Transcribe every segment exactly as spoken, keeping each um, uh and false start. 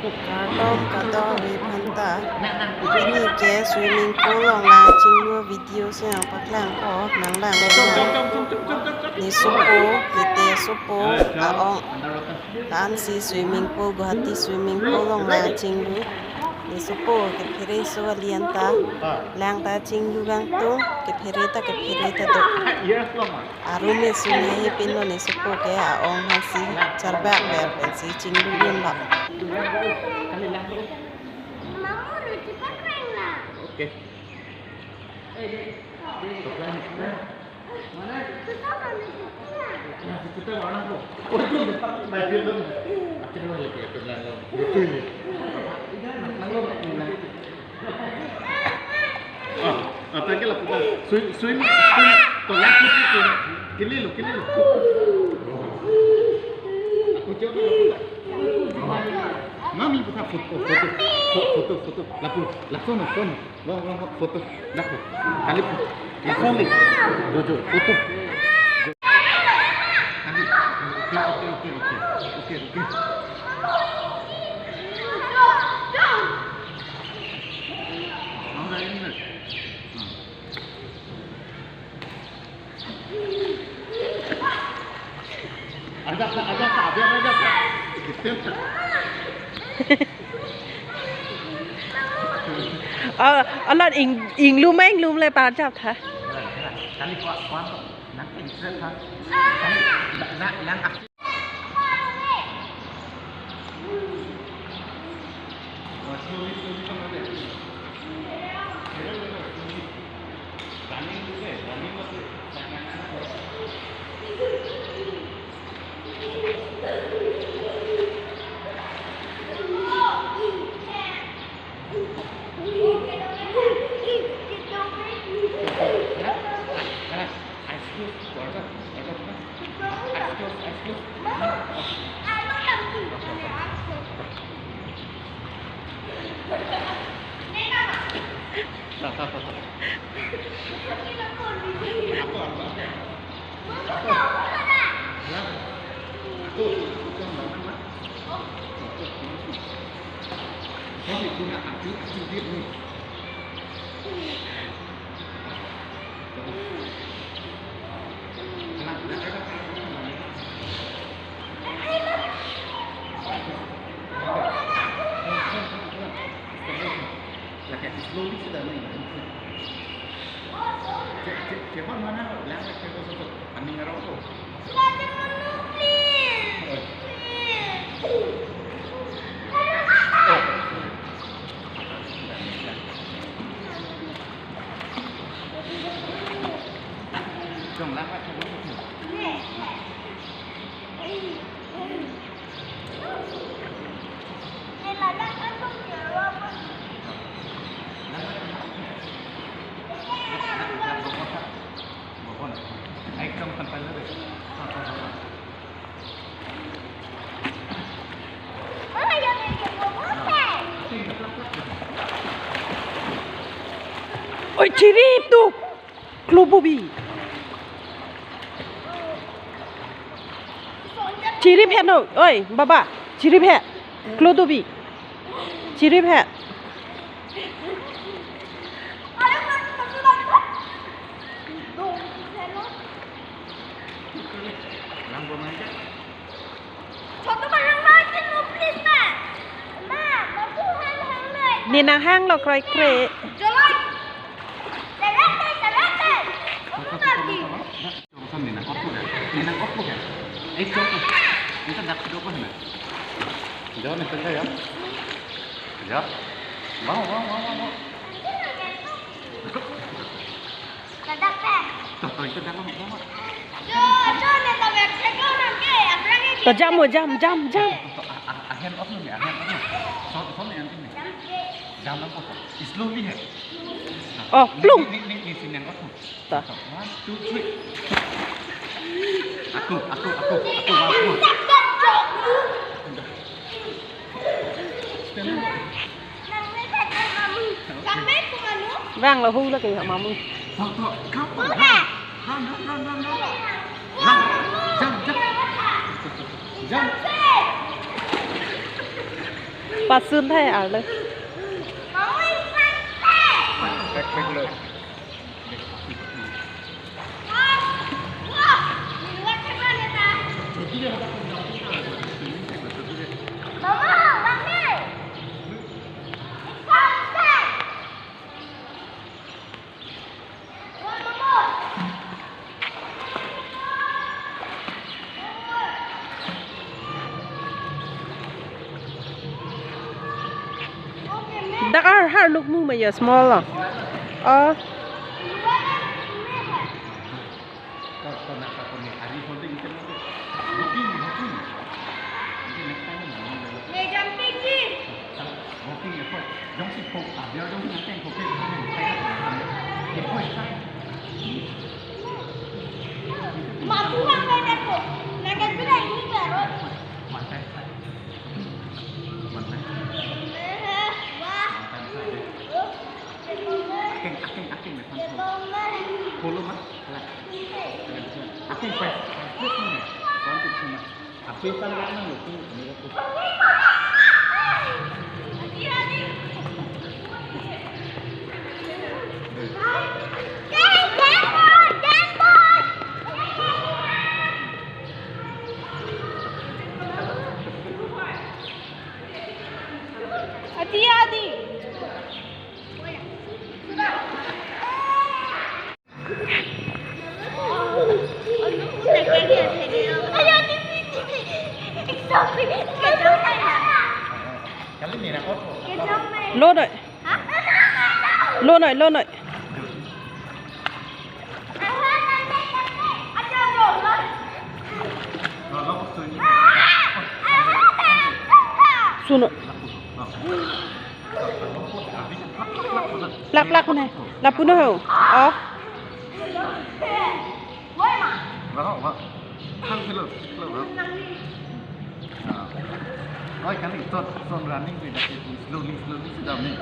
Kardom kadokave aphanta. Pini ke swimming pool along lang chinglu video si nangpaklangpo, nanglang. Ne sopo, ne te sopo, aong. La-ansi swimming pool, Guwahati swimming pool along lang chinglu. Ne sopo, kephere so ali anta. Lang ta chinglu kangtung, kephere ta, kephere ta do. Arum esun haihe pinlo, ne sopo ke aong hasi charbak ber pensi chinglu dun bak. Okay. Ah, atake lapu ta. Sui, sui, sui. To lapu ta. Kili lo, kili lo. Aku coba lapu ta. Mami putar foto, foto. Fo-, foto, foto. Lapu, lapu no, foto. Wah, wah, wah, foto. Lapu. Kali foto. Langsung nih. Jojo, foto. Kali. Oke, oke, oke, oke. Oke, oke. Ahora ini. Ajak sa, ajak sa, ajak, ajak sa. Oh, alon ing, inglum, inglum le parjap tha. Kali kuat, kuat, nang interest tha. Kali, na, na, nang aktif. Slowly sudah main. Cek, cek, cek mana? Lang cek, cek, cek, cek. Aning arong ko. Oi, chirip tu. Klobubi. Chirip he no. Oi, baba. Chirip he. Klobubi. Chirip he. Ne nanghanglo kroikre. To, to, ito dalam, dalam. To jam mo, jam, jam, jam. To, to, a, a, ahen off lo ni, ahen off lo. So, so ni, nanti ni. Jam lang ko. Slowly he. Oh, plung. Ni, ni, ni, ni, sini yang off lo. To. To, one, two, three. Aku, aku, aku, aku, one, two. Stand up. Vang lo hu lo ke mamu. Run, run, run, run, run. Run, jump, jump. Jump. Pasun thai arlo. Backpack lo. Dak ar har nuk mu ma ya small lo. Oh. Akeng, akeng, akeng, akeng. Polo ma? Akeng, pas, pas, pas. Api kan lang lo tu, ini aku. Ati, ati. Lo noi. Lo noi, lo noi. Suno. Plak plak ne. Lapu no ho. Oh. Oi, kali, ton, ton running tu dah slowly, slowly sudah ni.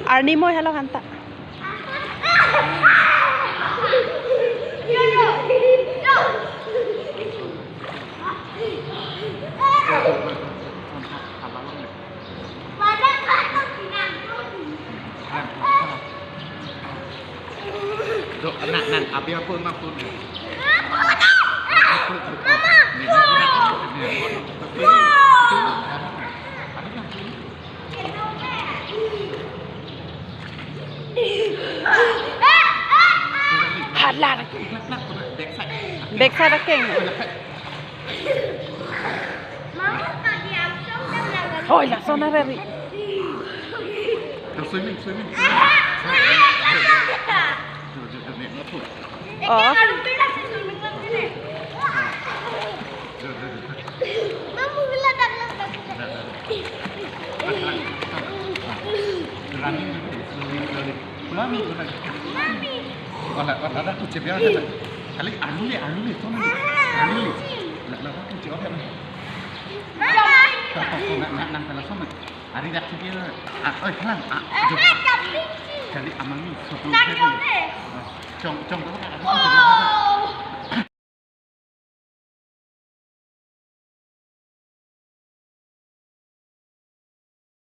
Arni moi halo hanta. Do, nan, nan, abi apun ma pun. Halar. Backside akeng. Oi, lason arari. Swimming, swimming. Oh. Running, slowly, slowly. Mami, mami. Wala, wala, dak tu chebi ada. Kali, anu le, anu le, tu anu le. Anu le. La, la, dak tu chebi ada. Mama. Nak, nak, nak, nak, nak, nak. Ari dak chebi ada. Ah, oi, kalang. Ah, jom. Kali amang ni, so tu chebi. Jom, jom, jom.